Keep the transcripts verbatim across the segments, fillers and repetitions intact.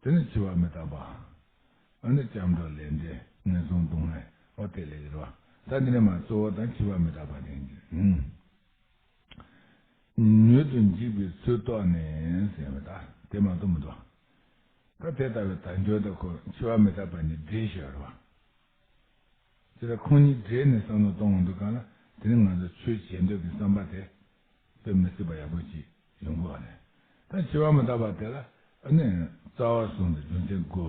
དེ་ནི་འཆི་བ་མི་རྟག་པ། ཨ་ནི་སྐྱབས་འགྲོ་ལས་འབྲས་ངན་སོང་སྡུག་བསྔལ་འོ་དེ་ལས་རེད་བ། ད་འདི་ནས་མ་གཙོ་བོ་དང་འཆི་བ་མི་རྟག་པ་དེ་ཡིན། མྱུར་དུ་འཇིག་པའི་ཚུལ་རྟོགས་ནས་ཟེར་བ་ད་དེ་མ་གཏོགས་མི་འདུག་ད་དེ་ལྟ་བུའི་དལ་འབྱོར་དེ་ཁོ་འཆི་བ་མི་རྟག་པ་ནི་འདྲེས་ཤོར་བ། དེ་ལ་ཁོང་གཉིས་འདྲེས་ནས་བསམ་བློ་གཏོང་འོང་དུས་གང་ལ་དེ་ནི་ང་ཚོ་ཆོས་བྱེད་འདོད་ཀྱི་བསམ་པ་དེ་དཔེ་མི་སྲིད་པ་ཡག་པོ་ཅིག་ཡོང་གི་བ་རེད། ད་འཆི་བ་མི་རྟག་པ་དེ་ལ་ཨ་ནི་རྩ་བ་གསུམ་དུ་རྒྱུ་མཚན་དགུ་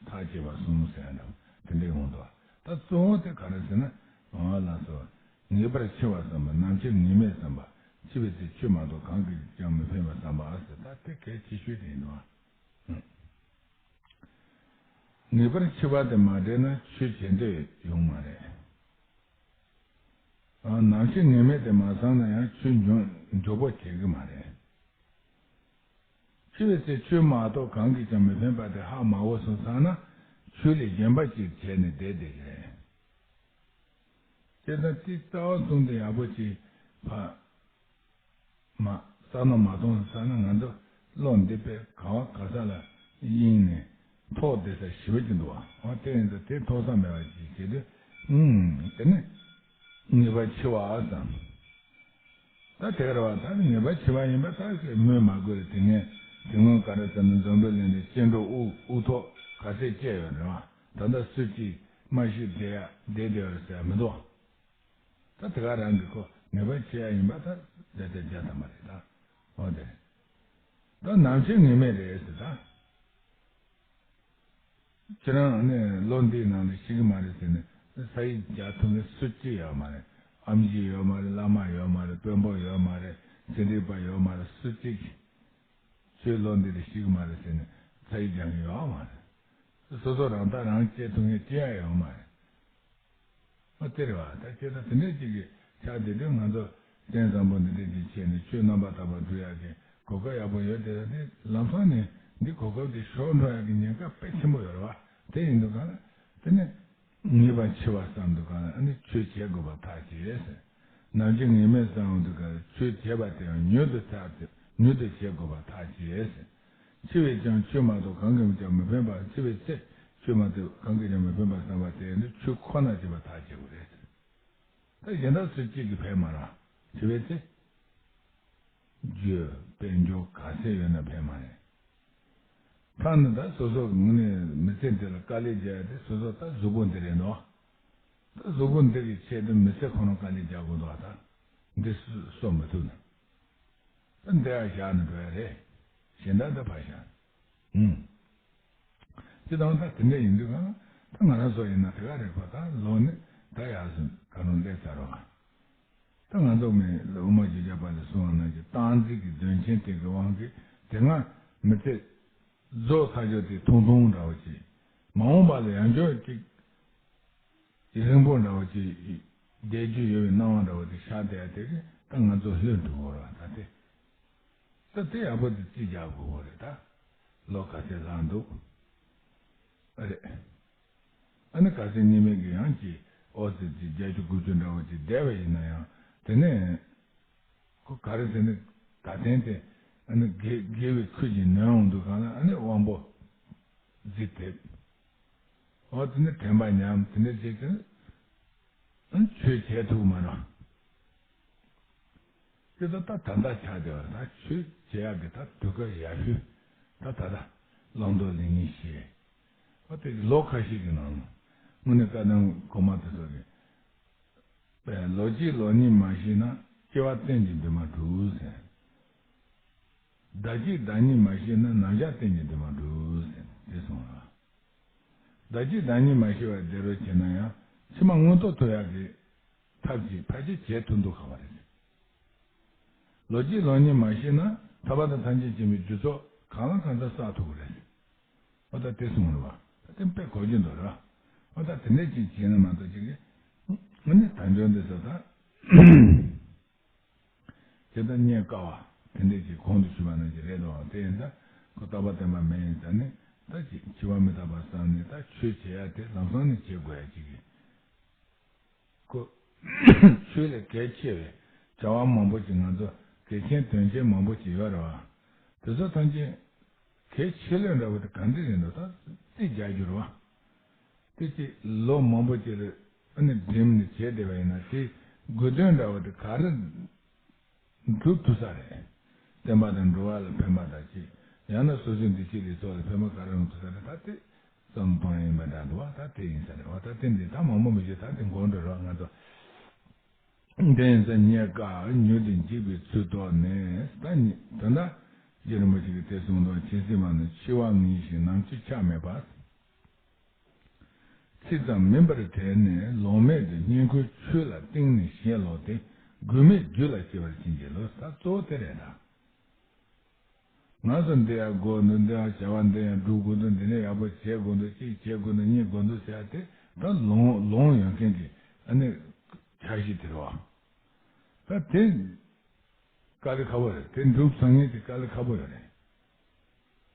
ཐག་བཅད་པ་གསུམ་ཟེར་འདྲ་དེ་འདྲ་ཡོང་འདུག་ད་གཙོ་བོ་དེ་ག་རེ་ཟེར་ན། འོ་ལགས་སོ། ངེས་པར་འཆི་བ་བསམ་པ། ནམ་འཆི་ངེས་མེད་བསམ་པ། འཆི་བའི་ཚེ་ཆོས་མ་གཏོགས་གང་གིས་ཀྱང་མི་ཕན་པར་བསམ་པ་ཟེར། ད་དེ་གལ་ཆེ་ཤོས་དེ་ཡིན་འདུག་ངེས་པར་འཆི་བ་དེ་མ་དྲན་ན་ཆོས་བྱེད་འདོད་ཡོང་མ་རེད། ཨ། ནམ་འཆི་ངེས་མེད་དེ་མ་བསམ་ན་ཡང་ཆོས་མགྱོགས་མགྱོགས་པོ་བྱེད་ཀྱི་མ་རེད། འཆི་བའི་ཚེ་ཆོས་མ་གཏོགས་གང་གིས་ཀྱང་མི་ཕན་པ་དེ་ཧ་མ་གོ་སོང་ཙང་ན་ཆོས་ལས་གཞན་པ་ཅིག་བྱས་ནས་བསྡད་བསྡད་ཀྱི་རེད། དེ་ལྟར་དེ་རྩ་བ་གསུམ་དུ་ཡག་པོ་ཅིག་ཕ། མ། བསམ་བློ་མ་གཏོང་ཟེར་ན་ང་ཚོ་བློ་འདི་དཔེ་ག་བ་ག་ས་ལ་གཡེང་ནས་ཐོག་བསྡད་ས་ཞེ་པོ་ཅིག་འདུག་བ། འོ་དེ་ཡིན་ཙང་དེ་ཐོག་ས་མེད་པ་ཅིག་བྱེད་དུས་ཨུམ་དེ་ནི་ངེས་པར་འཆི་བ་བསམ། ད་དེ་རེད་བ། ད་ནི་ངེས་པར་འཆི་བ་ཡིན་པ་ད་སྨོས་མ་དགོས་རེད། དེ་ངས་དེ་སྔོན་ག་རེ་ཟེར་ན་འཛམ་བུ་གླིང་འདི་སྐྱེ་འགྲོ་དབུ་དབུ་ཐོག་ག་ཚད་སྐྱེས་ཡོད་རེད་བ། ད་ལྟ་སུ་གཅིག་མ་ཤི་བསྡད་ཡ་བསྡད་བསྡད་ཡོད་རེད་ཟེར་ཡ་མི་འདུག་ད་དེ་ག་རང་གི་ཁོ་ངེས་པར་འཆི་ཡ་ཡིན་པ་ད་བརྒྱ་ཆ་བརྒྱ་ཐམ་པ་རེད་ད། འོ་དེ་རེད། ད་ནམ་འཆི་ངེས་མེད་རེད་ཟེར་ད། ཁྱེད་རང་ནི་ལོ་འདིའི་ནང་ལ་ཤི་གི་མ་རེད་ཟེར་ནས་ས་ཡིག་རྒྱག་ཐུབ་མཁན་སུ་གཅིག་ཡོད་མ་རེད། ཨེམ་ཆི་ཡོད་མ་རེད། བླ་མ་ཡོད་མ་རེད། དཔོན་པོ་ཡོད་མ་རེད། ཚན་རིག་པ་ཡོད་མ་རེད། སུ་གཅིག་ཁྱོད་ལོ་འདི་ལ་ཤི་གི་མ་རེད་ཟེར་ནས་ས་ཡིག་རྒྱག་མཁན་ཡོད་མ་རེད། སོ་སོ་རང་ཐག་རང་བཅད་ཐུབ་མཁན་ཅི་ཡང་ཡོད་མ་རེད། ཨ་དེ་རེད་བ། ད་ཁྱེད་རང་དེ་འདྲས་ཅིག་གི་ཆགས་བསྡད་དུས་ང་ཚོ་རྟེན་བཟང་པོ་འདི་འདྲས་ཅིག་བྱས་ནས་ཆོས་རྣམ་པར་དག་པ་སྒྲུབ་ཡག་གི་གོ་སྐབས་ཡག་པོ་ཡོད་དེ། ད་དེ་ལམ་སང་ནས་འདི་གོ་སྐབས་དེ་ཤོར་འགྲོ་ཡག་གི་ཉེན་ཁ་དཔེ་ཆེན་པོ་ཡོད་རེད་བ། དེ་ཡིན་དུས་གང་ལ་དེ་ནས་ངེས་པར་འཆི་བ་བསམ་དུས་གང་ལ་ཨ་ནི་ཆོས་བྱེད་དགོས་པ་ཐག་བཅད་ཟེར། ནམ་འཆི་ངེས་མེད་བསམ་དུས་གང་ལ་ཆོས་བྱེད་པ་དེ་ཡང་མྱུར་དུ་ཐག་མྱུར་དུ་བྱེད་དགོས་པ་ཐག་བཅད་ཟེར། འཆི་བས་ཀྱང་ཆོས་མ་གཏོགས་གང་གིས་ཀྱང་མི་ཕན་པ། འཆི་བའི་ཚེ་ཆོས་མ་གཏོགས་གང་གིས་ཀྱང་མི་ཕན་པར་བསམ་པ་དེ་ནི་ཆོས་ཁོ་ན་བྱེད་པ་ཐག་བཅད་དགོས་རེད། ད་གཞན་དག་སུ་གཅིག་གིས་ཕན་མ་རེད། འཆི་བའི་ཚེ་རྒྱུ་དཔལ་འབྱོར་ག་ཚད་ཡོད་ན་ཕན་མ་རེད། ཐ་ན་ད་སོ་སོ་གི་ངོས་ནས་མི་ཚེ་འདི་ལ་དཀའ་ལས་རྒྱག་ཡ་དེ་སོ་སོ་ད་གཟུགས་པོ་འདི་རེད་འདུག་ད་གཟུགས་པོ་འདི་གི་ཆེད་དུ་མི་ཚེ་ཁོ་ན་དཀའ་ལས་རྒྱག་དགོས་འདུག་ད་འདི་གསོ་མི་ཐུབ་ན། ད་འདི་ཡང་བཞག་ནས་འགྲོ་ཡ་རེད། གཞན་དག་ད་ཕར་བཞག་ཨུམ། སྤྱིར་བཏང་ད་དེ་འདྲ་ཡིན་དུས་གང་ད་ང་རང་ཚོ་ཡིན་ན་དེ་ག་རེད་པ། ད་ལོ་ནི་ད་ཡག་སོང་ག་རང་སླེབས་ཚར་བ། ད་ང་ཚོ་མི་ལ་དབུ་མ་འཇིགས་བྱེད་པ་ལས་གསུངས་པ་ནང་བཞིན་སྟངས་འཛིན་གྱི་དོན་ཆེན་དེ་གི་དབང་གིས་དེ་སྔ་མི་ཚེ་རྫོགས་ཚར་རྒྱུ་དེ་ཐུང་ཐུང་འདྲ་བོ་ཅིག་མ་འོངས་པ་ལ་ཡང་བསྐྱར་ཅིག་རིང་པོ་འདྲ་བོ་ཅིག་བསྡད་རྒྱུ་ཡོད་པའི་སྣང་བ་འདྲ་བོ་དེ་ཤར་བསྡད་ཡ་དེ་གིས་ད་ང་ཚོ་ལྷོད་འགྲོ་གི་རེད་བ། ད་དེ་ད་དེ་ཡག་པོ་དེ་རྩིས་རྒྱག་དགོས་གི་རེད་ད། ལོ་ག་ཚོད་ལྷག་འདུག་ཨ་རེད། ཨ་ནི་ག་ཚོད་ཉི་མའི་གི་ཡང་ཅིག་ཨོ་ཙི་ཅིག་བརྒྱད་ཅུ་དགུ་བཅུ་འདྲ་བོ་ཅིག་བསྡད་པ་ཡིན་ན་ཡང་དེ་ནས་ཁོ་ག་རེ་ཟེར་ནས་ད་ཐེངས་དེ་ཨ་ནི་དགེ་དགེ་བའི་ཁུར་གྱིས་ནོན་འོང་དུས་གང་ལ་ཨ་ནི་དབང་པོ་རྫི་དེ། འོ་དེ་ནི་དྲན་པ་ཉམས། དེ་འདྲ་བྱས་ཙང་ཨ་ནི་ཆོས་བྱེད་ཐུབ་མ་རེད། དེ་ད་ད་ད་ལྟ་ཆགས་བསྡད་པ་ད་ཆོས་བྱེད་ཡག་གི་ད་དུས་སྐབས་ཡག་ཤོས་ད་ད་ད་བླང་དོར་ལེགས་ཉེས་ཤེས། ཨ་དེ་ལོ་ཁ་ཤས་ཀྱི་ནང་ལ་དངོས་གནས་བཀའ་གདམས་གོང་མ་དེ་ཚོ་གིས་པས་ལོ་གཅིག་ལོ་གཉིས་མ་ཤི་ན་སྐྱེ་བ་གཏན་གྱི་འདུན་མ་གྲུབ་ཟེར། ཟླ་གཅིག་ཟླ་གཉིས་མ་ཤི་ན་ནམ་ཞག་གཏན་གྱི་འདུན་མ་གྲུབ་ཟེར་དེ་གསུངས་ལ། ཟླ་གཅིག་ཟླ་གཉིས་མ་ཤི་བར་བསྡད་རོགས་བྱས་ན་ཡང་ཕྱི་མ་མངོན་རྟོགས་ཐོབ་ཡག་གི་ཐབས་ཀྱིས་ཕལ་ཆེར་བྱེད་ཐུབ་འདུག་ག་བ་རེད། ལོ་གཅིག་ལོ་གཉིས་མ་ཤི་ན་ཐར་པ་དང་ཐམས་ཅད་མཁྱེན་པའི་རྒྱུ་ཚོགས་གང་ལ་གང་འཚམ་བསགས་ཐུབ་ཀྱི་རེད། ཨོ་ད་དེ་གསུངས་རེད་བ། ད་དེ་དཔེ་གོ་རྒྱུ་འདུག་རེད་བ། ཨོ་ད་དེ་འདྲས་ཅིག་བྱས་ན་མ་གཏོགས་ཅིག་གིས་ཨ་ནི་དལ་འབྱོར་འདི་ཚོ་ད། དེ་ལྟར་རྙེད་དཀའ་བ་དེ་འདྲས་ཀྱི་གོང་དུ་ཞུས་པ་ནང་བཞིན་རེད་དོ། དེ་ཡིན་ཙང་ཁོ་རྟག་པ་བརྟན་པ་མེད་ཡིན་ཙང་ནི་ད་ཅིག་འཆི་བ་མི་རྟག་པ་བསམ་ནས་ད་ཆོས་བྱེད་ཡ་དེ་ལམ་སང་ནས་བྱེད་དགོས་ཡ་ཅིག་གི་ཁོ་ཆོས་ལས་གལ་ཆེ་བའི་བྱ་བ་མང་པོ་ཅིག་ང་ཚོ་གལ་ཆེན་དོན་ཆེན་མང་པོ་ཅིག་ཡོད་རེད་བ། དེ་ཚོ་ཐམས་ཅད་ གལ་ཆེ་ལོས་འདྲ་བོ་དེ་ག་འདྲ་ཡིན་འདུག་ད་རྩིས་རྒྱག་རྒྱུ་རེད་བ། དེ་ཅིག་ལོ་མང་པོ་ཅིག་ལ་ཨ་ནི་འགྲིམ་ནས་བྱས་བསྡད་པ་ཡིན་ན་དེའི་དགོས་དོན་འདྲ་བོ་དེ་ག་རེ་འགྲུབ་ཐུབ་ས་རེད། བསྟན་པ་དང་འགྲོ་བ་ལ་ཕན་པ་དང་ཅིག་ཡང་ན་སོ་སོའི་འདི་ཕྱི་ལུས་སྲོག་ལ་ཕན་པ་ག་རེ་འགྲུབ་ཐུབ་ས་རེད། ད་དེ་བསམ་བློ་གཏོང་ཡ་ཡིན་པ་འདྲ་འདུག་བ། ད་དེ་ཡིན་ས་རེད་བ། ད་དེ་འདི་ད་མང་པོ་མི་བྱེད། ད་དེ་མགོ་འགྲོ་རོགས་ང་ཚོ། དེ་ཡིན་ཙང་རྙེད་དཀའ་མྱུར་དུ་འཇིག་པའི་ཚུལ་རྟོགས་ནས། ད་ནི་ད་ལྟ་རྗེ་རིན་པོ་ཆེ་གིས་དེ་གསུངས་དོན། ཇི་སྲིད་མ་ནུ་འཆི་བ་ངེས་ཤིང་ནམ་འཆི་ཆ་མེད་པ། ཚིག་ཙམ་མིན་པར་དྲན་ནས་ལོང་མེད་དུ་སྙིང་ཁུང་ཆོས་ལ་གཏིང་ནས་ཞེན་ལོག་སྟེ། དགོས་མེད་རྒྱུ་ལ་སྐྱེ་བར་བྱིན་གྱིས་རློབས། ད་གཙོ་བོ་དེ་རེད་ད། ང་ཚོ་འདི་ཡང་དགོས་འདུག་འདི་ཡང་བྱ་བ་འདི་ཡང་སྒྲུབ་དགོས་འདུག་འདི་ནས་ཡག་པོ་བྱེད་དགོས་འདུག་གཅིག་བྱེད་དགོས་འདུག་གཉིས་དགོས་འདུག་ཟེར་ཡ་དེ་ད་ལོང་ལོང་ཡོད་མཁན་གྱི་ཨ་ནི་འཆར་གཞི་དེ་རེད་བ། ད་དེ་དཀའ་ལས་ཁག་པོ་རེད། དེ་འགྲུབ་ཚར་མཁན་དེ་དཀའ་ལས་ཁག་པོ་ཡོད་རེད།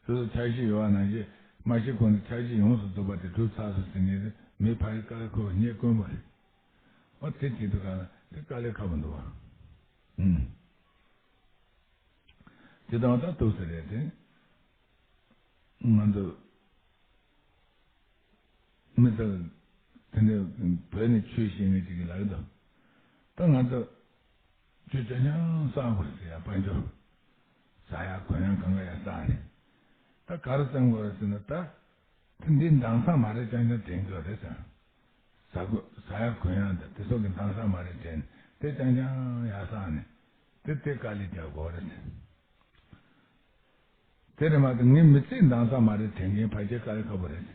སོ་སོ་འཆར་གཞི་ཡོད་པ་ནང་བཞིན་མ་བྱེད་གོང་དུ་འཆར་གཞི་ཡོངས་སུ་རྫོགས་པ་དེ་གྲུབ་ཚར་སོང་ཟེར་ནས་མི་ཕ་ཡི་དཀའ་ལས་ཁག་པོ་རྙེད་དཀོན་པ་རེད། ཨོ་དེ་བྱེད་དུས་ག་ལ་དེ་དཀའ་ལས་ཁག་པོ་འདུག་བ། ཨུམ། དེ་དང་ད་འདུག་ཟེར་རེད་དེ། ང་ཚོ་མི་ཚོ་དེ་འདྲ་བོད་ནས་ཆོས་བཤད་མཁན་ཅིག་གིས་ལབ་ཀྱི་འདུག་ད་ང་ཚོ་ཆོས་རྐྱང་རྐྱང་བསགས་དགོས་ཟེར་ཡ། དཔལ་འབྱོར་ཟ་ཡ་གོན་ཡ་གང་ག་ཡ་བསགས་ནས། ད་ག་རེ་བསམ་དགོས་རེད་ཟེར་ན། ད་དེ་འདི་འདང་ས་མ་རེད། རྐྱང་རྐྱང་དྲན་དགོས་རེད་ཟེར། ཟ་དགོས་ཟ་ཡ་གོན་ཡ་འདི་དེ་ཚོ་གི་འདང་ས་མ་རེད་དྲན་དེ་རྐྱང་རྐྱང་ཡ་བསགས་ནས་དེ་དེ་དཀའ་ལས་རྒྱག་དགོས་རེད་ཟེར། དེ་རེད་མ་གཏོགས་ངའི་མི་ཚེ་འདང་ས་མ་རེད་དྲན་མཁན་ཕལ་ཆེར་དཀའ་ལས་ཁག་པོ་རེད།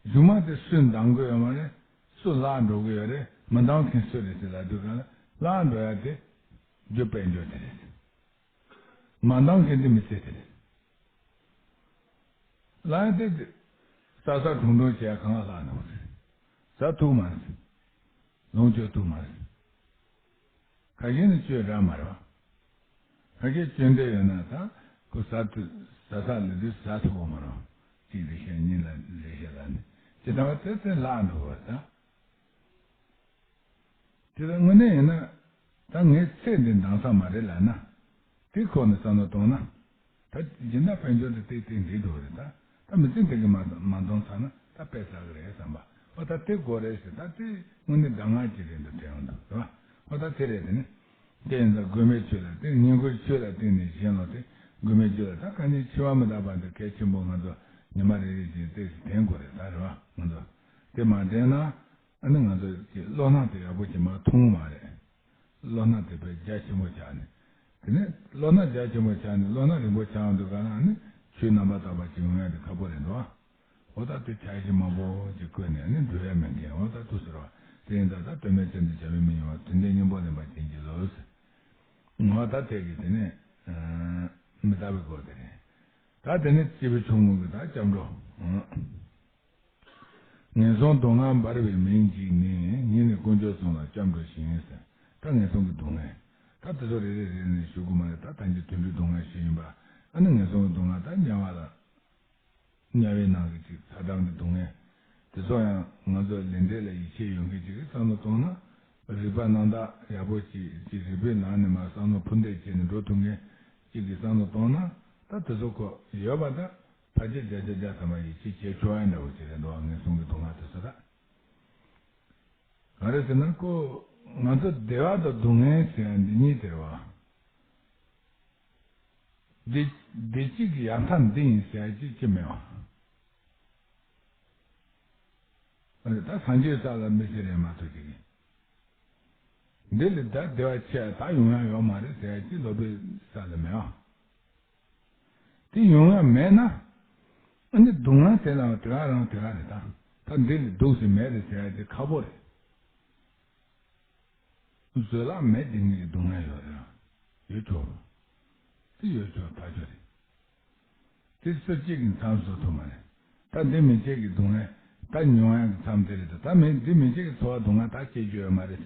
གཞུག་མ་དེ་སུས་འདང་གི་ཡོད་མ་རེད། སུ་བརླག་འགྲོ་གི་ཡོད་རེད། མི་འདང་མཁན་སུ་རེད་ཟེར་ལབ་དུས་ག་ལ་བརླག་འགྲོ་ཡ་དེ་རྒྱུ་དཔལ་འབྱོར་དེ་རེད། མ་འདང་མཁན་དེ་མི་ཚེ་དེ་རེད། བརླག་ཡ་དེ་དེ་ཟ་ཟ་འཐུང་འཐུང་བྱས་གང་ལ་བརླག་འགྲོ་གི་རེད། ཟ་ཐུབ་མ་རེད། ལོངས་སྤྱོད་ཐུབ་མ་རེད། ཁ་ཤས་ནི་སྤྱོད་འདྲ་མ་རེད་བ། ཕ་གིར་སྐྱོན་བྲལ་ཡོད་ན་ད་ཁོ་ཟ་ཐུབ་ཟ་ས་ལ་དུས་ཟ་ཐུབ་པ་མ་རེད། གཅིག་རེ་བཤད་གཉིས་ལ་རེ་བཤད་ལ་ནི་ཇི་ལྟ་བ་དེ་ཚེ་བརླག་འགྲོ་བ་ད། དེ་ལ་དངོས་གནས་ཡིན་ན་ད་ངའི་ཚེ་འདི་འདང་ས་མ་རེད་ལབ་ན། དེ་ཁོ་ནས་བསམ་བློ་གཏོང་ན། ད་སྦྱིན་བདག་དཔལ་འབྱོར་དེ་ཏིག་ཏིག་འགྲིག་འགྲོ་གི་རེད་ད། ད་མི་ཚེ་འདི་གི་མ་མ་འདང་ཚར་ན་ད་དཔེ་ཟ་གི་རེད་བསམ་པ། ཨོ་ད་དེ་དགོས་རེད་ཟེར། ད་དེ་དངོས་གནས་གདམས་ངག་ཅིག་རེད་འདུག་དྲན་ཡོང་འདུག་རེད་བ། ཨོ་ད་དེ་རེད་དེ་ནི། དེ་ཡིན་ཙང་དགོས་མེད་ཆོས་ལ་བརྟེན། སྙིང་ཁུང་ཆོས་ལ་བརྟེན་ནས་ཞེན་ལོག་སྟེ། དགོས་མེད་ཆོས་ལ་ད་གང་ཅི་འཆི་བ་མི་རྟག་པ་འདི་གལ་ཆེན་པོ་ང་ཚོ་ཉི་མ་རེ་རེ་བཞིན་ཏོག་ཙམ་དྲན་དགོས་རེད་ད་རེད་བ། ང་ཚོ་དེ་མ་དྲན་ན་ཨ་ནི་ང་ཚོ་གི་བློ་སྣ་དེ་ཡག་པོ་ཅིག་མ་ཐོན་མ་རེད། བློ་སྣ་དེ་དཔེ་རྒྱ་ཆེན་པོ་ཆགས་ནས། དེ་ནས་བློ་སྣ་རྒྱ་ཆེན་པོ་ཆགས་ནས་བློ་སྣ་རིང་པོ་ཆགས་འདུག་ག་ན་ཨ་ནི་ཆོས་རྣམ་པར་དག་པ་ཅིག་ཡོང་ཡ་དེ་ཁག་པོ་རེད་འདུག་བ། འོ་ད་དེ་འཆར་གཞི་མང་པོ་ཅིག་བཀོད་ནས་ཨ་ནི་འགྲོ་ཡ་མེད་མཁན། འོ་ད་ཐུགས་ཟེར་བ་དེ་ཡིན་ད། ད་དོན་མེད་ཚེ་འདི་བྱ་བའི་མི་ཡོང་བ་དོན་ལྡན་སྙིང་པོ་ལེན་པར་བྱིན་གྱིས་རློབས། འོ་ད་དེ་གི་དེ་ནས་མི་རྟག་པའི་སྐོར་དེ་རེད། ད་དེ་ནས་སྐྱེས་བུ་ཆུང་ངུ་གི་ད་སྐྱབས་འགྲོ། ངན་སོང་སྡུག་བསྔལ་འབར་བའི་མིང་གཅིག་ནི། ཉིད་ནི་དཀོན་མཆོག་གསུམ་ལ་སྐྱབས་འགྲོ་ཞིང་ཟེར། ད་ངན་སོང་གི་སྡུག་བསྔལ། ད་དེ་ཚོ་རེ་རེ་རེ་ནས་ཞུ་དགོས་མ་རེད། ད་ད་གིན་དུད་འགྲོའི་སྡུག་བསྔལ་ཞུས་ཡིན་པ། ཨ་ནི་ངན་སོང་གི་སྡུག་བསྔལ། ད་དམྱལ་བ་ལ་དམྱལ་བའི་ནང་གི་ཅིག་ཚ་གྲང་གི་སྡུག་བསྔལ། དེ་ཚོ་ཡང་ང་ཚོ་ལས་འབྲས་ལ་ཡིད་ཆེས་ཡོད་མཁན་ཅིག་གིས་བསམ་བློ་གཏོང་ན། རིག་པ་རྣམ་དག་ཡག་པོ་ཅིག་ཅིག་རིག་པའི་ནང་ནས་མར་བསམ་བློ་འཕུར་འདེད་བྱས་ནས་འགྲོ་ཐུབ་མཁན་ཅིག་གིས་བསམ་བློ་གཏོང་ན། ད་དེ་ཚོ་ཁོ་ཡོད་པ་ད། ཕལ་ཆེར་བརྒྱ་ཆ་བརྒྱ་ཐམ་པ་ཡིད་ཆེས་བྱེད་ཆོག་ཡ་འདྲ་བོ་ཅིག་རེད་འདུག་ངན་སོང་གི་སྡུག་བསྔལ་དེ་ཚོ་ད། ག་རེ་ཟེར་ན་ཁོ་ང་ཚོ་བདེ་བ་དང་སྡུག་བསྔལ་ཟེར་ཡ་འདི་གཉིས་དེ་རེད་བ། བདེ་བདེ་སྐྱིད་ཀྱི་ཡང་མཐའ་འདི་ཡིན་ཟེར་ཡ་ཅིག་ཅིག་མེད་བ། ཨ་ནི་ད་སངས་རྒྱས་ས་ལ་མི་ཟེར་རེད་མ་གཏོགས་ཅིག་ཡིན། འདི་ལས་ད་བདེ་བ་ཆེ་བ་ད་ཡོང་ཡ་ཡོད་མ་རེད་ཟེར་ཡ་ཅིག་སློབ་དཔོན་ས་ལ་མེད་བ། དེ་ཡོང་ཡ་མེད་ན། ཨ་ནི་སྡུག་བསྔལ་དེ་ལའང་དེ་ག་རང་དེ་ག་རེད་ད། ད་འདི་ལས་སྡུག་ཞིག་མེད་རེད་ཟེར་ཡ་དེ་ཁག་པོ་རེད། བཟོད་གླགས་མེད་དེ་ངའི་སྡུག་བསྔལ་ཡོད་རེད། ཡོད་ཆོག་དེ་ཡོད་ཆོག་ཐག་ཆོད་རེད། དེ་སུ་གཅིག་གིས་མཚམས་བཟོ་ཐུབ་མ་རེད། ད་འདི་མི་གཅིག་གི་སྡུག་བསྔལ་ད་མྱོང་ཡ་གི་མཚམས་དེ་རེད་ད། ད་མི་འདི་མི་གཅིག་གི་ཚོར་བ་སྡུག་བསྔལ་ད་སྐྱེ་རྒྱུ་ཡོད་མ་རེད་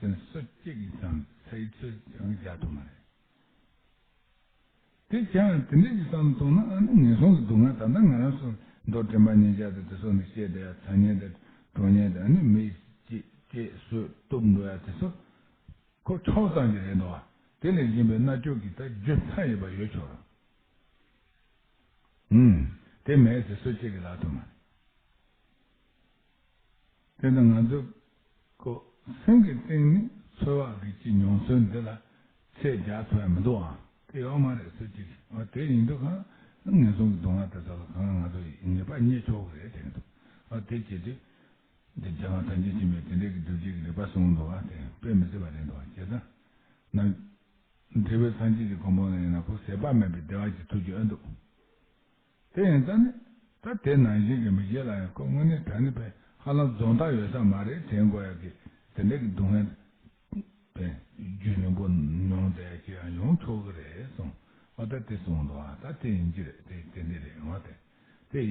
ཟེར་ནས་སུ་གཅིག་གི་མཚམས་ཚེ་ཡི་ཚུལ་ཡང་རྒྱག་ཐུབ་མ་རེད། དེ་ཀྱང་དེ་འདྲ་ཞིག་བསམ་སོང་ན་ཨ་ནི་ངན་སོང་གི་སྡུག་བསྔལ་ད་ལྟ་ང་རང་ཚོ་མདོ་དྲན་པ་ཉིད་བྱ་དེ་དེ་སོགས་ནས་བཤད་བསྡད་ཡ་ཚ་ཉེན་དེ་གྲོངས་ཉེན་དེ་ཨ་ནི་མི་སྐྱེ་སྐྱེ་གསོས་གཏུབ་འགྲོ་ཡ་དེ་ཚོ་ཁོ་ཆོག་ཙམ་ཞིག་རེད་འདུག་བ། དེ་ལས་གཞན་པའི་རྣལ་འབྱོར་གྱི་ད་རྒྱུ་མཐའ་ཡས་པ་ཡོད་ཆོག་ར། ཨུམ། དེ་མེད་ཟེར་སུ་གཅིག་གིས་ལབ་ཐུབ་མ་རེད། དེ་ནི་ང་ཚོ་ཀོ་སེམས་ཀྱི་སྟེང་ནས་ཚོར་བ་གི་ཅི་མྱོང་ཚོར་འདི་ལ་ཚད་རྒྱག་ཐུབ་ཡ་མི་འདུག་ཨང་། དེ་ཡོད་མ་རེད་སུ་གཅིག་གིས། ཨ་དེ་ཡིན་དུས་གང་ངན་སོང་གི་སྡུག་བསྔལ་དེ་ཚོ་ལ་གང་ང་ཚོ་ངེས་པ་རྙེད་ཆོག་གི་རེད་དྲན་འདུག་ཨ་དེ་བྱེད་དུས། འདི་རྒྱལ་བ་ཐམས་ཅད་མཁྱེན་པས་དེ་འདྲའི་གི་སྒྲུབ་བྱེད་ཀྱི་རིགས་པ་གསུངས་འདུག་བ། དེ་དཔེ་མི་སྲིད་པ་རེད་འདུག་བ། བྱས་ཙང་ན། འབྲས་བུ་སངས་རྒྱས་ཀྱི་གོ་འཕང་ལ་ཡིན་ན་ཁོ་ཟད་པ་མེད་པའི་བདེ་བ་གྱི་ཐུགས་རྒྱུད་ཨེ་འདུག་དེ་ཡིན་ཙང་ནི་ད་དེ་ནང་བཞིན་གྱི་མི་སྐྱེ་ལ་ཡང་ཁོ་དངོས་གནས་དྲང་གནས་པའི་ཧ་ལམ་རྫོགས་མཐའ་ཡོད་ས་མ་རེད་དྲན་དགོས་ཡ་གི་དེ་འདྲའི་གི་སྡུག་བསྔལ་པའི་རྒྱུ་སྙིང་པོ་མྱོང་བསྡད་ཡ་ཅིག་ཡང་ཡོང་ཆོག་གི་རེད་གསུངས། ཨ་ད་དེ་གསུངས་འདུག་ཨ་ད་དེ་ཡིན་གྱི་རེད། དེ་དེ་འདྲ་རེད་འོ། དེ་དེ་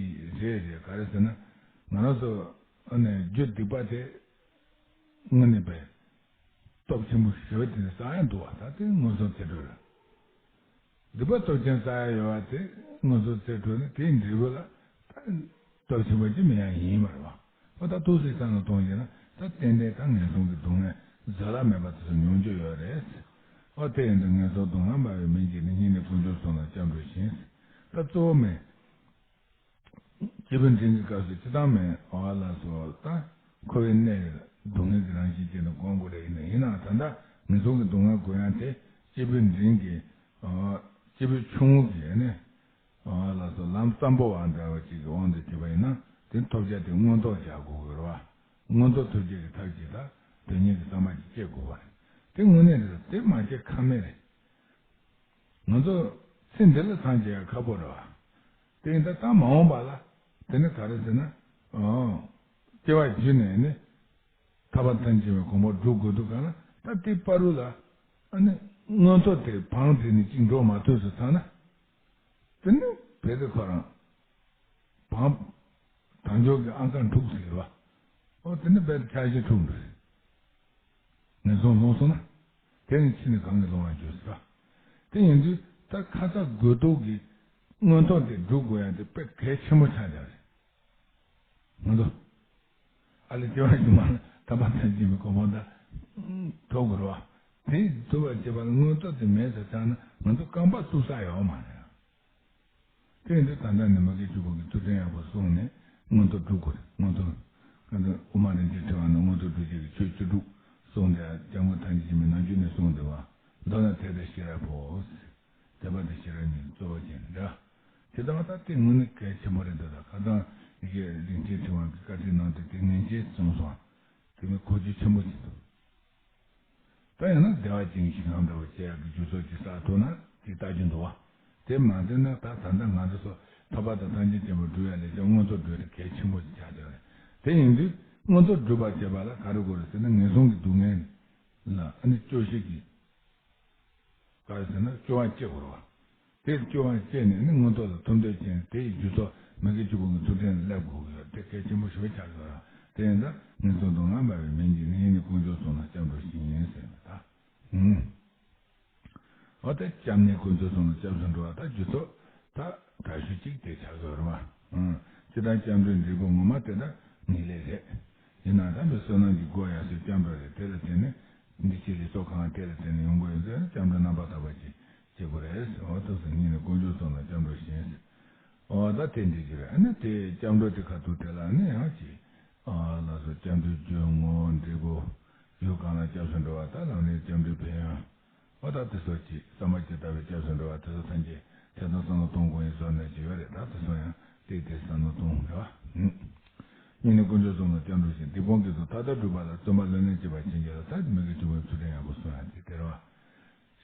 རེད་རེད། ག་རེ་ཟེར་ན་ང་རང་ཚོ་ཨ་ནི་རྒྱུ་སྡིག་པ་དེ་དངོས་གནས་པའི་སྟོབས་ཆེན་པོ་ཞེ་པོ་དེ་ནི་བསགས་ཡ་འདུག་བ། ད་དེ་མངོན་སུམ་ཚེ་འཕྲོད་རེད། སྡིག་པ་སྟོབས་ཆེན་བསགས་ཡ་ཡོད་བ་དེ་མངོན་སུམ་ཚེ་འཕྲོད་ནི་དེའི་འབྲས་བུ་ལ་ད་སྟོབས་ཆེན་པོ་ཅིག་མི་ཡང་ཡིན་མ་རེད་བ། ཨོ་ད་ཏོག་ཙམ་བསམ་བློ་གཏོང་རྒྱུ་ན་ད་ཏན་ཏན་ད་ངན་སོང་གི་སྡུག་བསྔལ་ཟ་ལ་མེད་པ་དེ་ཚོ་མྱོང་རྒྱུ་ཡོད་རེད། ཨོ་དེ་ཡིན་དུས་ངན་སོང་སྡུག་བསྔལ་སྨྲ་བའི་མིང་གིས་ནི། སྙིང་ནས་དཀོན་མཆོག་གསུམ་ལ་སྐྱབས་འགྲོ་ཞིང་། ད་གཙོ་བོ་མེད། སྐྱེས་བུ་འབྲིང་གི་སྐབས་སུ་ཅི་ལྟར་མེད་པ་ལ་སོགས་ད་འཁོར་བའི་གནས་ལ་སྡུག་བསྔལ་གྱི་རང་བཞིན་ཅན་དུ་སྒོམ་དགོས་རེད། ཡིན་ན་ཡིན་ནའང་ད་ལྟ་ངན་སོང་གི་སྡུག་བསྔལ་གོ་ཡང་དེ་སྐྱེས་བུ་འབྲིང་གི་སྐྱེས་བུ་ཆུང་ངུ་གི་ནི་ལ་སོགས་ལམ་ཙམ་པོ་བ་འདྲ་བ་ཅིག་གི་དབང་དུ་བྱས་པ་ཡིན་ན་དེ་ཐོབ་བྱ་དེ་མངོན་རྟོགས་བྱ་དགོས་ཀྱི་རེད་བ། མངོན་རྟོགས་ཐོབ་བྱེད་ཀྱི་ཐབས་ཅིག་ད་དོན་གཉེར་གྱི་བསམ་པ་ཅིག་སྐྱེ་དགོས་པ་རེད། དེ་དངོས་གནས་རེད། དེ་མ་སྐྱེ་ཁ་མེད་རེད། ང་ཚོ་ཚེ་འདི་ལ་ཐང་ཆད་ཡ་ཁག་པོ་རེད་བ། དེ་ཡིན་ད་ད་མ་འོངས་པ་ལ་དེ་ནི་ག་རེ་ཟེར་ན། ཨོ། སྐྱེ་བ་བརྒྱུད་ནས་ནི་ཐར་པ་ཐམས་ཅད་མཁྱེན་པའི་གོ་འཕང་སྒྲུབ་དགོས་འདུག་ག་ན་ད་དེ་བར་དུ་ལ་ཨ་ནི་མངོན་རྟོགས་དེ་བང་དེ་ནི་གཅིག་འགྲོ་མ་ཐུབ་སུ་ཚང་ན། དེ་ནི་བེ་དེ་ཁོ་རང་བང་དང་ཆོག་གི་ཨང་ཀ་འཁྲུག་ཟེར་བ། ཨོ་དེ་ནི་བེ་དེ་ཆ་ཤས་འཁྲུག་འགྲོ་རེད། ངན་སོང་ལྷུང་སོང་ན། དེ་ནི་ཕྱི་ནས་གང་གིས་ལོང་བར་འགྱུར་ཟེར་བ། དེ་ཡིན་དུས་ད་ཁ་ཚ་དགོས་གཏུགས་ཀྱི་མངོན་རྟོགས་དེ་སྒྲུབ་དགོས་ཡ་དེ་དཔེ་གལ་ཆེན་པོ་ཆགས་བསྡད་རེད། ང་ཚོ། ཨ་ལས་སྐྱེ་བ་ཕྱི་མ་ལ་ཐར་པ་ཐམས་ཅད་མཁྱེན་པའི་གོ་འཕང་ད། ཐོབ་དགོས་རེད་བ། དེ་ཐོབ་པར་བྱེད་པ་ལ་མངོན་རྟོགས་དེ་མེད་ཟེར་ཚར་ན་ང་ཚོ་རྐང་པ་བཙུགས་ས་ཡོད་མ་རེད། དེ་ཡིན་དུས་ད་ལྟ་ནི་མ་གི་ཆོས་སྐོར་གྱི་ཐུགས་དྲན་ཡག་པོ་གསུངས་ནས་མངོན་རྟོགས་སྒྲུབ་དགོས་རེད། མངོན་རྟོགས། ང་ཚོ་དབུ་མ་རིན་ཆེན་ཕྲེང་བ་ནས་མངོན་རྟོགས་སྒྲུབ་བྱེད་ཀྱི་ཆོས་བཅུ་དྲུག་གསུངས་ཏེ་སྐྱབས་མགོན་ཐམས་ཅད་མཁྱེན་པའི་ནམ་རྒྱུན་ནས་གསུངས་བསྡད་པ། མདོར་ན་དད་དང་ཤེས་རབ་པོ། དད་པ་དང་ཤེས་རབ་གཉིས་གཙོ་བོ་ཅན་འདྲ། དེ་དག་ད་ལྟ་དེ་དངོས་གནས་གལ་ཆེན་པོ་རེད་འདུག་ད་ཁ་སང་ཡི་གེ་རིན་ཆེན་ཕྲེང་བ་གི་བཀའ་ཁྲིད་ནང་དུ་དེ་ངེས་ཅན་གསུངས་སོང་། དེ་ནི་གོ་རྒྱུ་ཆེན་པོ་ཅིག་འདུག་ད་ཡང་ན་བདེ་བ་ཅན་གྱི་ཞིང་ཁམས་འདྲ་བོ་བྱེད་ཡག་གི་རྒྱུ་ཚོགས་ཅིག་བསགས་ཐུབ་ན་ཅིག་ལྟ་རྒྱུ་འདུག་བ། དེ་མ་འདོད་ན་ད་ད་ལྟ་ང་ཚོ་ཚོ་ཐར་པ་དང་ཐམས་ཅད་མཁྱེན་པ་སྒྲུབ་ཡ་ལས་ཀྱང་མངོན་རྟོགས་སྒྲུབ་ཡ་དེ་གལ་ཆེན་པོ་ཞིག་ཆགས་བསྡད་པ་རེད། དེ་ཡིན་དུས་མངོན་རྟོགས་སྒྲུབ་པར་བྱེད་པ་ལ་ག་རེ་དགོས་རེད་ཟེར་ན་ངན་སོང་གི་སྡུག་བསྔལ་ལ་ཨ་ནི་སྐྱོ་ཤས་ཀྱི་ག་རེ་ཟེར་ན་སྐྱོ་བ་སྐྱེ་དགོས་རེད་བ། དེ་སྐྱོ་བ་སྐྱེས་ནས་ནི་མངོན་རྟོགས་ལ་ཐུགས་འདོད་ཅན་དེ་ཡི་རྒྱུ་ཚོགས་མ་གི་ཆོས་སྐོར་གྱི་ཐུགས་དྲན་སླེབས་དགོས་ཀྱི་ཡོད། དེ་གལ་ཆེན་པོ་ཞེ་པོ་ཆགས་ཀྱི་ཡོད་རེད། དེ་ཡིན་ཙང་ངན་སོང་སྡུག་བསྔལ་སྨྲ་བའི་མིང་གིས་ནི་ཡིད་ནི་དཀོན་མཆོག་གསུམ་ལ་སྐྱབས་འགྲོ་ཞིང་ཟེར་ནས་ད། ཨུམ། འོ་ད་སྐྱབས་གནས་དཀོན་མཆོག་གསུམ་ལ་སྐྱབས་སུ་འགྲོ་བ་ད་རྒྱུ་ཚོགས་ད་དྲག་ཤོས་གཅིག་དེ་ཆགས་ཀྱི་ཡོད་རེད་བ། ཨུམ། སྤྱིར་བཏང་སྐྱབས་འགྲོའི་འབྲས་བུ་ངོ་མ་དེ་ད་ངེས་ལེགས་རེད། ཡིན་ནའང་ད་མི་བསོད་ནམས་ཀྱི་སྒོ་ཡར་སོས་སྐྱབས་འགྲོ་རེད། དེ་ལ་བརྟེན་ནས་འདི་ཕྱི་རིགས་ཚོགས་གང་དེ་ལ་བརྟེན་ནས་ཡོང་དགོས་ཡོད་ཚེ་སྐྱབས་འགྲོ་རྣམ་པར་དག་པ་ཅིག་བྱེད་དགོས་རེད། འོ་ཐུགས་སུ་ཉིད་ནས་དཀོན་མཆོག་གསུམ་ལ་སྐྱབས་འགྲོ་ཞིང་། འོ་ད་དེ་འདྲ་ཅིག་རེད། ཨ་ནི་དེ་སྐྱབས་འགྲོ་དེ་ཁ་ཐུག་དེ་ལ་ནི་ཡང་ཅིག་ཨ་ལགས་སོ་སྐྱབས་འགྲོའི་རྒྱུ་ངོ་བོ་འབྲས་བུ་ཡུལ་གང་ལ་སྐྱབས་སུ་འགྲོ་བ་ད་ལམ་རིམ་སྐྱབས་འགྲོའི་ཕན་ཡོན། འོ་ད་དེ་ཚོ་ཅིག་བསམ་པ་ཇི་ལྟ་བས་སྐྱབས་སུ་འགྲོ་བ་དེ་ཚོ་ཐམས་ཅད་ཐེ་ཚོམ་བསམ་བློ་གཏོང་དགོས་ཡིན་བཟོ་ནས་ཅིག་ཡོད་རེད། ད་དེ་ཚོ་ཡང་ཏིག་ཏིག་བསམ་བློ་གཏོང་རེད་བ། སྙིང་ནས་དཀོན་མཆོག་གསུམ་ལ་སྐྱབས་འགྲོ་ཞིང་། སྡིག་སྤོང་དགེ་སྦྱོར་མཐའ་དག་སྒྲུབ་པ་ལ། བརྩོན་པ་ལྷུར་ལེན་བྱེད་པར་བྱིན་གྱིས་རློབས། ད་མ་གི་ཆོས་སྐོར་ཐུགས་དྲན་ཡག་པོ་གསུང་ཡག་ཅིག་དེ་རེད་བ།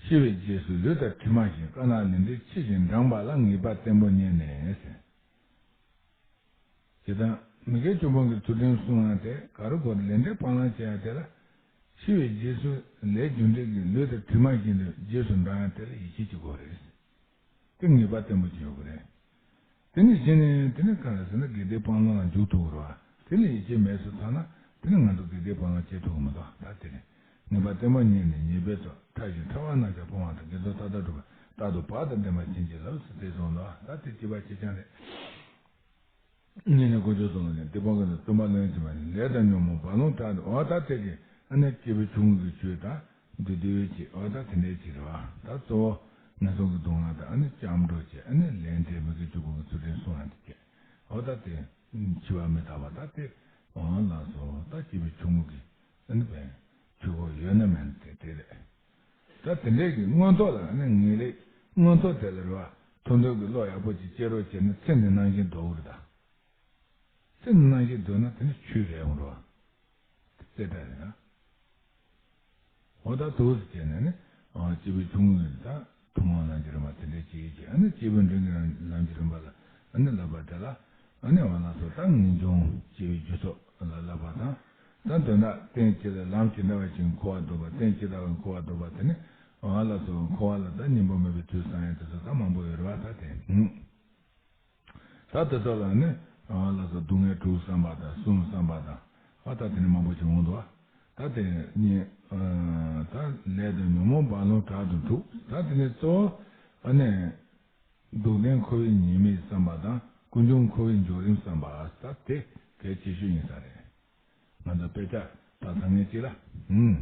ཤི་བའི་རྗེས་སུ་ལུས་དང་གྲིབ་མ་བཞིན། དཀར་ནག་ལས་འབྲས་ཕྱི་བཞིན་འབྲངས་པ་ལ། ངེས་པ་བརྟན་པོ་རྙེད་ནས་ཟེར། ཇི་ལྟར་མི་དགེ་བཅུ་སྤོང་གི་ཚུལ་ཁྲིམས་སྲུང་ཡང་དེ་ག་རུ་གོ་ལས་འབྲས་སྤང་བླང་བྱེད་ཡང་དེ་ལ། འཆི་བའི་རྗེས་སུ་ལས་རྒྱུ་འབྲས་ཀྱི་ལུས་དང་གྲིབ་མ་བཞིན་དུ་རྗེས་སུ་འབྲང་ཡང་དེ་ལ་ཡིད་ཆེས་བྱེད་དགོས་རེད། དེ་ངེས་པ་བརྟན་པོ་ཅིག་ཡོད་དགོས་རེད། དེ་ནི་གཞི་ནས་དེ་ནི་ག་རེ་ཟེར་ན་དགེ་སྡིག་སྤང་བླང་ལ་འཇུག་ཐུབ་དགོས་རེད་བ། དེ་ལ་ཡིད་ཆེས་མེད་སོང་ཙང་ན་དེ་ནི་ང་ཚོ་དགེ་སྡིག་སྤང་བླང་བྱེད་ཐུབ་ཀྱི་མི་འདུག་ད་དེ་རེད། ངེས་པ་བརྟན་པོ་རྙེད་ནས་ཉེས་པའི་ཚོགས་ཕྲ་ཞིང་ཕྲ་བ་རྣམས་ཀྱང་སྤོང་བ་དང་། དགེ་སྦྱོར་མཐའ་དག་སྒྲུབ་པ་རྟག་ཏུ་བག་དང་ལྡན་པར་བྱིན་གྱིས་རློབས་ཟེར་དེ་གསུངས་འདུག་ད་དེ་གཅིག་པ་གཅིག་རྐྱང་རེད། སྙིང་ནས་དཀོན་མཆོག་གསུམ་ལ་ནི། སྡིག་སྤོང་གི་ནི་བརྩོན་པ་ལྷུར་ལེན་བྱེད་པ་ནི། ལས་དང་ཉོན་མོངས་རྦ་ཀློང་དག་ཏུ། འོ་ད་དེ་གི་ཨ་ནི་སྐྱེས་བུ་ཆུང་ངུ་གི་ཆོས་དང་བསྡུས་བསྡུས་ཀྱི་འོ་ད་དེ་འདྲའི་ཅིག་རེད་བ། ད་གཙོ་བོ་ ངན་སོང་གི་སྡུག་བསྔལ་དང་ཨ་ནི་སྐྱབས་འགྲོ་བྱེད། ཨ་ནི་ལས་འབྲས་མི་དགེ་བཅུ་སྤོང་གི་ཚུལ་ཁྲིམས་སྲུང་ཡང་དེ་བྱེད། འོ་ད་དེ་འཆི་བ་མི་རྟག་པ་ད་དེ་འོང་ལ་སོ་ད་སྐྱེས་བུ་ཆུང་ངུ་གི་ཨ་ནི་བས་ཆོས་སྒོ་ཡོད་ན་མེད་ན་དེ་དེ་རེད། ད་དེ་འདྲའི་གི་མངོན་རྟོགས་ལ་ནི་ངེས་ལེགས་མངོན་རྟོགས་དེ་ལ་རེ་བ་ཐུན་མོང་གི་བློ་ཡག་པོ་ཅིག་སྐྱེ་རོགས་བྱས་ན་ཚེ་འདི་ནང་བཞིན་འགྲོ་གི་རེད་ད། ཚེ་འདི་ནང་བཞིན་སྡོད་ན་དེ་ནི་ཆོས་རེད་འོང་རོགས། དེ་ལྟ་རེད་ན། འོ་ད་དུས་སུ་བྱས་ནས་ནི་སྐྱེས་བུ་ཆུང་ངུ་ད་ཐུན་མོང་ལམ་གྱི་རིམ་པ་དེ་འདྲའི་སྐྱེ་ཡི་ཅིག་ཨ་ནི་སྐྱེས་བུ་འབྲིང་གི་ལམ་གྱི་རིམ་པ་ལ་ཨ་ནི་བསླབ་པ་དེ་ལ་ཨ་ནི་འོ་ན་སོ་ད་ངེས་འབྱུང་སྐྱེས་བུའི་རྒྱུ་ཚོགས་ལ་བསླབ་པ་དང་། ད་དོན་དག་རྟེན་ཅི་ལ་ལམ་ཇི་འདྲ་བ་ཞིག་འཁོར་བ་འདུག་པ་རྟེན་ཇི་ལྟ་བུ་འཁོར་བ་འདུག་པ་དེ་ནི་འོ་ལ་སོ་འཁོར་བ་ལ་ད་སྙིང་པོ་མེད་པའི་དུས་སང་ཡང་དེ་ཚོ་ད་མང་པོ་ཡོད་རེད་བ། ད་དེ་ད་དེ་ཚོ་ལ་ནི་འོ་ལ་སོ་སྡུག་བསྔལ་དྲུག་བསམ་པ་དང་གསུམ་བསམ་པ་དང་འོ་ད་དེ་ནི་མང་པོ་ཞིག་འོང་འདུག་བ། ད་དེ་ནི་ད་ལས་དང་ཉོན་མོངས་རྦ་ཀློང་དྲག་ཏུ་འཁྲུགས། ད་དེ་ནི་གཙོ་བོ་ཨ་ནི། སྡུག་བདེན་འཁོར་བའི་ཉེས་དམིགས་བསམ་པ་དང་ཀུན་འབྱུང་འཁོར་བའི་འབྱུང་རིམ་བསམ་པ་ད་དེ་གལ་ཆེ་ཤོས་ཡིན་ས་རེད། ང་ཚོ་དཔེ་ཆ་ད་ཚང་ངེ་གཅིག་ལ། ཨུམ།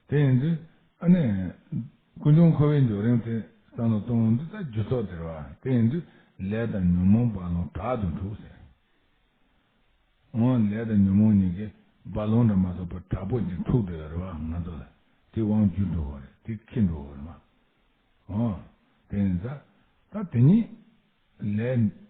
དེ་ཡིན་དུས་ཨ་ནི་ཀུན་འབྱུང་འཁོར་བའི་འབྱུང་རིམ་དེ་བསམ་བློ་གཏོང་འདི་ད་རྒྱུ་ཚོགས་དེ་རེད་བ། དེ་ཡིན་དུས་ལས་དང་ཉོན་མོངས་རྦ་ཀློང་དྲག་ཏུ་འཁྲུགས་ཟེར། འོ་ལས་དང་ཉོན་མོངས་གཉིས་ཀྱི་རྦ་ཀློང་འདྲ་མ་གཏོགས་པ་དྲག་པོ་ཅིག་འཁྲུགས་བསྡད་ཡོད་རེད་བ། ང་ཚོ་ལ་དེ་དབང་བསྒྱུར་འགྲོ་གི་རེད། དེ་ཁྱེར་འགྲོ་གི་རེད་བ། འོ་དེ་ཡིན་ཙང་ད་དེ་གཉིས་ལས།